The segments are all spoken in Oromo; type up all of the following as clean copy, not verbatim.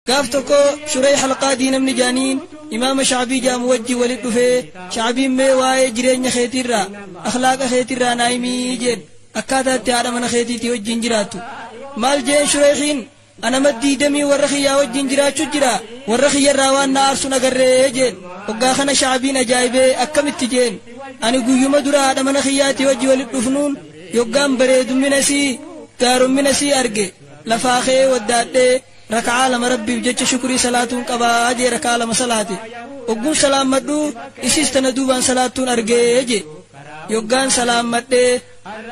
Gaaf tokko Shureyh Alqaadii namni jaaniin imaama Shacbii jaamu wajji walit dhufee, Shacbiin mee waa'ee jireenya keetiirraa, akhlaaqa keetirraa naa himii jeen, akkaataa itti haadha mana keetiitii wajjiin jiraattu. Maal jeen Shureyhiin, ana maddii damii warra kiyyaa wajjiin jiraachu jira, warra kiyyarraa waan na aarsun agarree jeen. Hoggaa kana Shacbiin ajaa'ibee, akkamitti jeen. Ani guyyuma dura haadha mana kiyyaatii wajji walit dhufnuun yoggaan bareedummina sii, gaarummina sii arge, lafaa ka'ee waddaadhee raka'aa 2 Rabbiif jecha shukrii salaatuun qabaa jee raka'aa 2 salaate. Hogguun salaammadhu isiis tana duubaan salaattuun argee jee. Yoggaan salaammadhee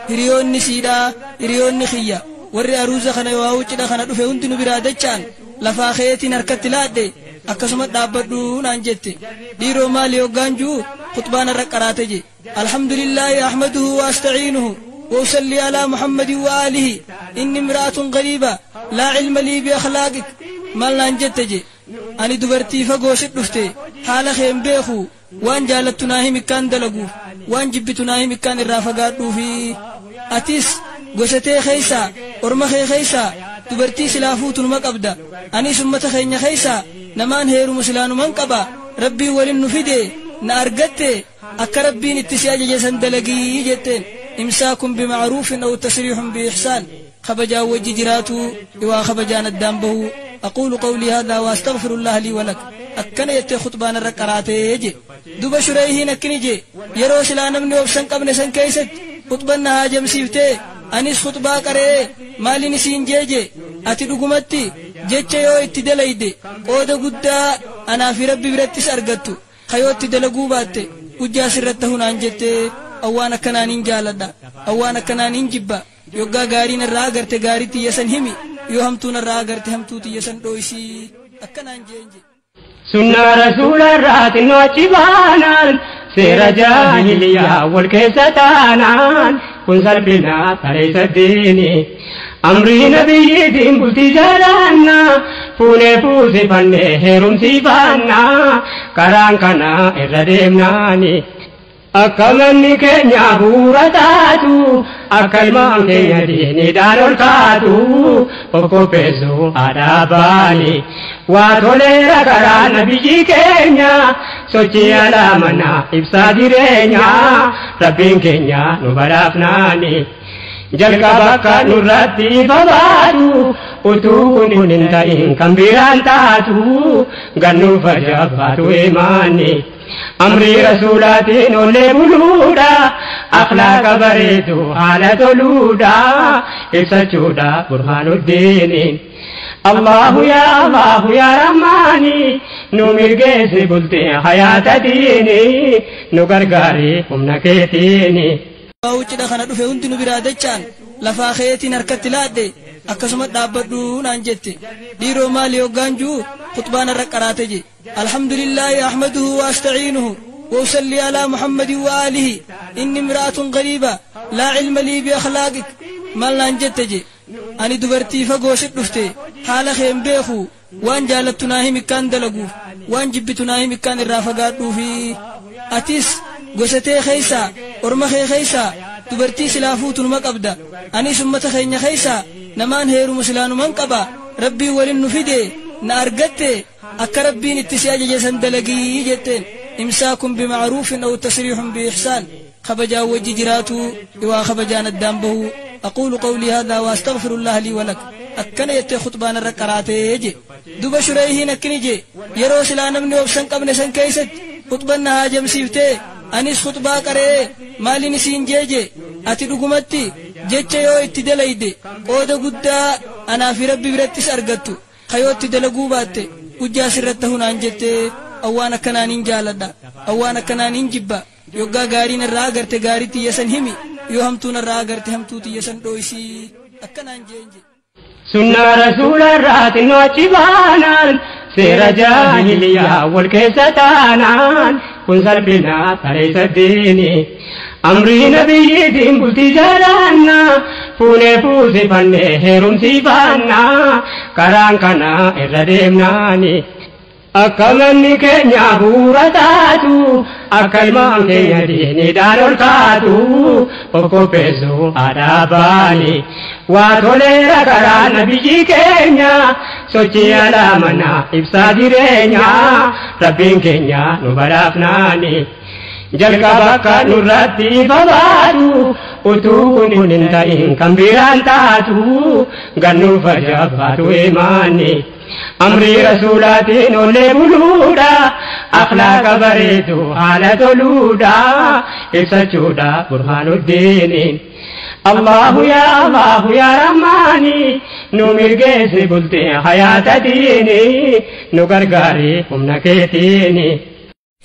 hiriyoonni siidhaa, hiriyoonni kiyya, warri aruuza kana yoohaa cidha kana dhufe hundi nu biraa dacha'an, lafaa ka'eetiin harkatti laadhe, akkasuma dhaabbadhu naan jette. Dhiiroo maali yoggaan ju'u khuxbaa narra qaraate je. Alhamdulillaahi ahmaduhu wa asta'iinuhu wa usalli alaa Muhammadin wa aalihi inni imra'atun gariiba laa ilma lii bi akhlaaqik. Maal naan jette je. Ani dubartii fagoo sit dhufte, haala kee hin beeku, waan jaalattu naa himi akkaan dalaguuf, waan jibbitu naa himi akkaan irraa fagaadhuufi. Atis gosa tee keessaa, orma kee keessaa dubartii silaa fuutu numa qabda, anis ummata keenya keessaa namaan heerumu silaa numan qaba, Rabbiin walin nu fide, na argatte, akka Rabbiin itti si ajaje san dalagii jetteen. Imsaakun bima'ruufin aw tasriihun biihsaan, kabajaan wajji jiraatuu iwaa kabajaan addaan bahuu. Aquulu qawlii haadhaa wa astaghfirullaha lii walak. Akkana jettee khuxbaa narra qaraatee je. Duba Shureyhiin akkini je, yeroo silaa namni obsa hin qabne san keessatti khuxban na haajamsiiftee, anis khuxbaa qara'ee maalin isiin jee je, ati dhugumatti jecha yoo itti dalayde qooda guddaa anaa fi Rabbi birattis argattu, ka yoo itti dalaguu baatte hujjaa sirratti tahu naan jette. An waan akkanaa nin jaaladha, an waan akkanaa nin jibba. Yoggaa gaarii narraa agarte gaarii tiyya san himi, yoo hamtuu narraa agarte hamtuu tiyya san dhooysi akkanaan jeen je. Sunnaa Rasuula irraa xinnoo achi baanaan, seera jaahiliyaa wal keessa taanaan, kun salphina tareessa diini. Amrii nabiyyiitiin bultii jaalaanna, fuunee fuusifannee heerumsiifanna, karaan kana irra deemnaani. Akka manni keenya bu'uura taatu, akka ilmaan keenya diiniidhaan ol kaatu, of qopheessu haadha abbaani. Waa toleera karaa nabiyyi keenya, sochii alaa mana ibsaa jireenya, Rabbiin keenya nu badhaafnaani. Jalqaba akka nurratti ifa baatu, utuu kun hin ta'in kan biraan taatu, gannuuf ajaa'abaatu imaani. Amrii Rasuulaatiin ollee buluudha, akhlaaqa bareedu haala toluudha, ibsachuudha burhaanuddiiniin. Allahu yaa Allahu yaa Rahmaani, nu mirgeessi bultii hayaata diini, nu gargaari humna keetiini. Waa'u cidha kana dhufe hundi nu biraa dacha'an, lafaa ka'eetiin harkatti laadhe, akkasuma dhaabbadhu naan jette. Dhiiroo maali yoggaan ju'u khuxbaa narra qaraate je. Alhamdulillaahi ahmaduhu wa asta'iinuhu wa usalli alaa Muhammadin wa aalihi inni imra'atun gariiba laa ilma lii bi akhlaaqik. Maal naan jette je. Ani dubartii fagoo sit dhufte, haala kee hin beeku, waan jaalattu naa himi akkaan dalaguuf, waan jibbitu naa himi akkaan irraa fagaadhuufi. Atis gosa tee keessaa, orma kee keessaa dubartii silaa fuutu numa qabda, anis ummata keenya keessaa namaan heerumu silaa numan qaba, Rabbiin walin nu fide, na argatte, akka Rabbiin itti si ajaje san dalagii jetteen. Imsaakun bima'ruufin aw tasriihun biihsaan, kabajaan wajji jiraatuu iwaa kabajaan addaan bahuu. Aquulu qawlii haadhaa wa astaghfirullaha lii walak. Akkana jettee khuxbaa narra qaraatee je. Duba Shureyhiin akkini je, yeroo silaa namni obsa hin qabne san keessatti khuxban na haajamsiiftee, anis khuxbaa qara'ee maalin isiin jee je, ati dhugumatti jecha yoo itti dalayde qooda guddaa anaa fi Rabbi birattis argattu, ka yoo itti dalaguu baatte hujjaa sirratti tahu naan jette. An waan akkanaa nin jaaladha, an waan akkanaa nin jibba. Yoggaa gaarii narraa agarte gaarii tiyya san himi, yoo hamtuu narraa agarte hamtuu tiyya san dhooysi akkanaan jeen je. Sunnaa Rasuula irraa xinnoo achi baanaan, seera jaahiliyaa wal keessa taanaan, kun salphina tareessa diini. Amrii nabiyyiitiin bultii jaalaanna, fuunee fuusifannee heerumsiifanna, karaan kana irra deemnaani. Akka manni keenya bu'uura taatu, akka ilmaan keenya diiniidhaan ol kaatu, of qopheessu haadha abbaani. Waa toleera karaa nabiyyi keenya, sochii alaa manaa ibsaa jireenya, Rabbiin keenya nu badhaafnaani. Jalqaba akka nurratti ifa baatu, utuu kun hin ta'in kan biraan taatu, gannuuf ajaa'abaatu imaani. Amrii rasuulaatiin ollee buluudha, akhlaaqa bareedu haala toluudha, ibsachuudha burhaanuddiiniin. Allahu ya Allahu ya Rahmaani, nu mirgeessi bultee hayaata diini, nu gargaari humna keetiini.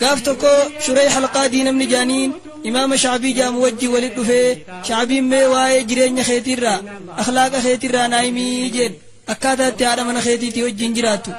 Gaaf tokko Shureyh Alqaadii namni jaaniin imaama Shacbii jaamu wajji walit dhufee, Shacbiin mee waa'ee jireenya keetiirraa akhlaaqa keetiirraa naa himii jeen, akkaataa itti haadha mana keetiitii wajjin jiraattu.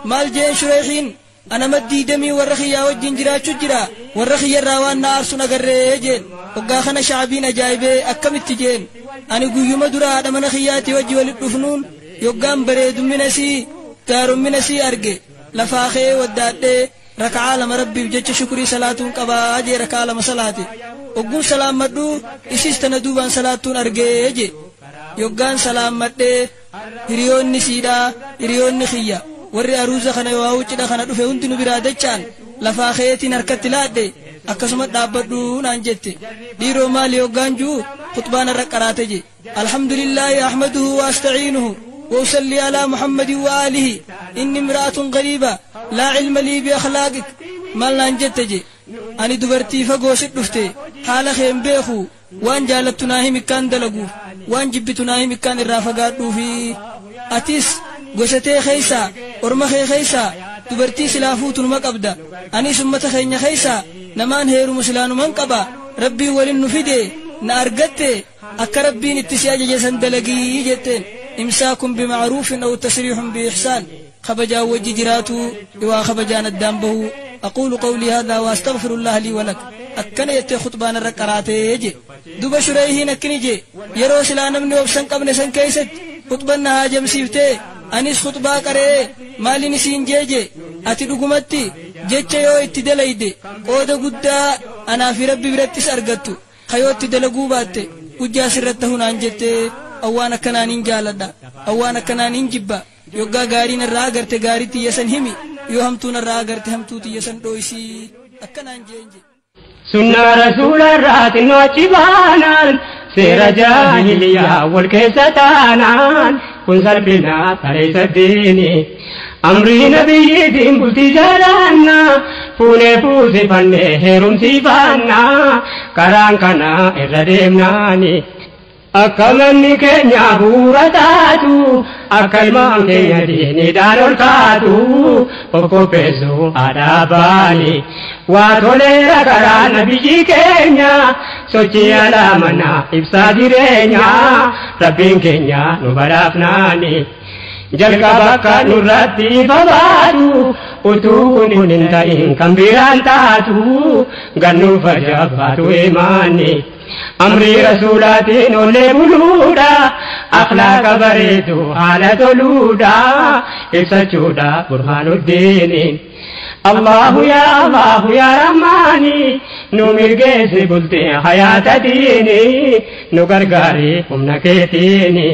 Maal jeen Shureyhiin? Ana maddii damii warra kiyyaa wajjin jiraachuu jira, warra kiyyarraa waan na aarsuun agarree jeen. Hoggaa kana Shacbiin ajaa'ibee, akkamitti jeen. Ani guyyuma dura haadha mana kiyyaatii wajji walit dhufnuun yoggaan bareedummina sii gaarummina sii arge lafaa kee waddaadhee raka'aa 2 Rabbiif jecha shukurii salaatuun qabaa jee, raka'aa 2 salaate. Ogguun salaammadhu isis tana duubaan salaattuun argee jee. Yoggaan salaammadhee hiriyoonni siidhaa, hiriyoonni kiyya warri aruuza kana yoo cidha kana dhufe hundi nu biraa dachaan lafaa keetiin harkatti laadhe, akkasuma dhaabbadhu naan jette. Dhiiroo maali yoggaan juu khutbaan irra qaraate je. Alhamdulillaahi ahmaduhu wa asta'iinuhu wa usalli alaa Muhammadin wa aalihi, inni imra'atun gariiba laa cilma lii bi akhlaaqik. Maal naan jette je? Ani dubartii fagoo sit dhufte, haala kee hin beeku, waan jaalattu naa himi ikkaan dalaguuf, waan jibbitu naa himi ikkaan irraa fagaadhuufi. Atis gosa tee keessaa, orma kee keessaa dubartii silaa fuutu numa qabda, anis ummata keenya keessaa namaan heerumu silaa numan qaba. Rabbiin walin nu fide, na argatte, akka Rabbiin itti si ajaje san dalagii jetteen. Imsaakun bima'ruufin aw tasriixun biixsaan, kabajaan wajji jiraatu iwaa kabajaan addaan bahuu. Aquulu qawlii haadhaa wa astaghfirullaha lii walak, akkana jettee khutbaan irra qaraatee je. Duba Shureyhiin akkini je: yeroo silaa namni obsan qabne san keessatti khutban na haajamsiiftee, anis khutbaa qaree maalin isiin jee je? Ati dhugumatti jecha yoo itti dalayde qooda guddaa anaa fi Rabbi birattis argattu, ka yoo itti dalaguu baatte hujjaa sirratti tahu naan jettee. Awwaan akkanaan hin jaaladha, awwaan akkanaan hin jibba. Yoggaa gaarii narraa agarte gaarii tiyya san himi, yoo hamtuu narraa agarte hamtuu tiyya san dhooysii, akkanaan jeen je. Sunnaa rasuularraa xinnoo achi baanaan, seera jaahiliyaa wal keessa taanaan, kun salphinaa tareessa diini. Amrii nabiyyiitiin bultii jaalaannaa, fuunee fuusifannee heerumsiifannaa, karaan kana irra deemnaani. Akka manni keenya bu'uura taatu, akka ilmaan keenya diiniidhaan ol kaatu, of qopheessu haadha abbaani. Waa toleera karaa nabiyyi keenya, sochii alaa manaa ibsaa jireenya, Rabbiin keenya nu badhaafnaani. Jalqaba akka nurratti ifa baatu, utuu kun hin ta'in kan biraan taatu, gannuuf ajaa'abaatu imaani. Amrii rasuulaatiin ollee buluudha, akhlaaqa bareedu haala toluudha, ibsachuudha burhaanuddiiniin. Allahu ya Allahu ya Rahmaani, nu mirgeessi bultee hayaata diini, nu gargaari humna keetiini.